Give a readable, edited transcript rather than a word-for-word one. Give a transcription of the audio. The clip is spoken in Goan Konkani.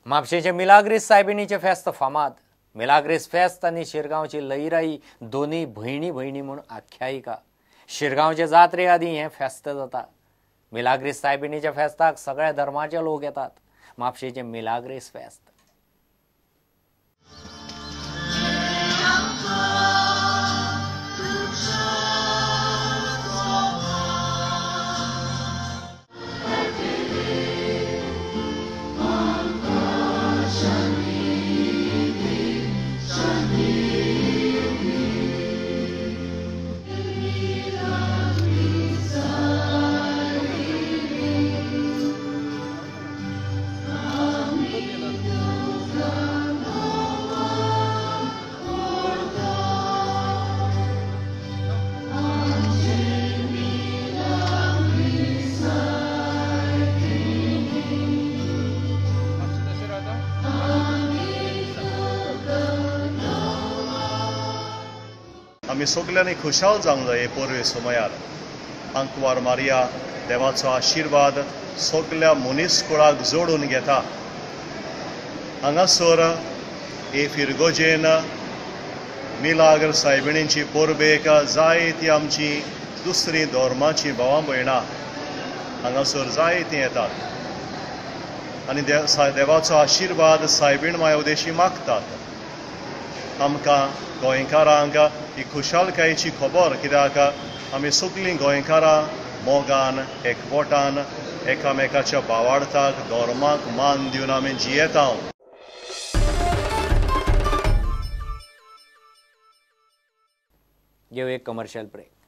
म्हापशेंचे मिलाग्रीस सायबिणीचें फेस्त फामाद. मिलाग्रीस फेस्त आनी शिरगांवची लईराई दोनूय भयणी भयणी म्हूण आख्यायिका. शिरगांवचे जात्रे आदीं हें फेस्त जाता. मिलाग्रीस सायबिणीच्या फेस्ताक सगळ्या धर्माचे लोक येतात. म्हापशेंचें मिलाग्रीस फेस्त. आमी सगल्यांनी खुशाल जावंक जाय हे पोरवे समयार. आंकवार मारिया देवाचो आशिर्वाद सगल्या मनीस कुळाक जोडून घेता. हांगासर हे फिरगोजेन मिलाग्र सायबिणींची परबेक जायती आमची दुसरी धर्माची भावां भयणां हांगासर जायतीं येतात आनी देवाचो आशिर्वाद सायबीण माय उदेशी मागतात. आमकां गोंयकारांक ही खुशालकायेची खबर, कित्याक आमी सगळीं गोंयकारां मोगान एकवटान एकामेकाच्या भावार्थाक धर्माक मान दिवन आमी जियेता. घेऊ एक कमर्शियल ब्रेक.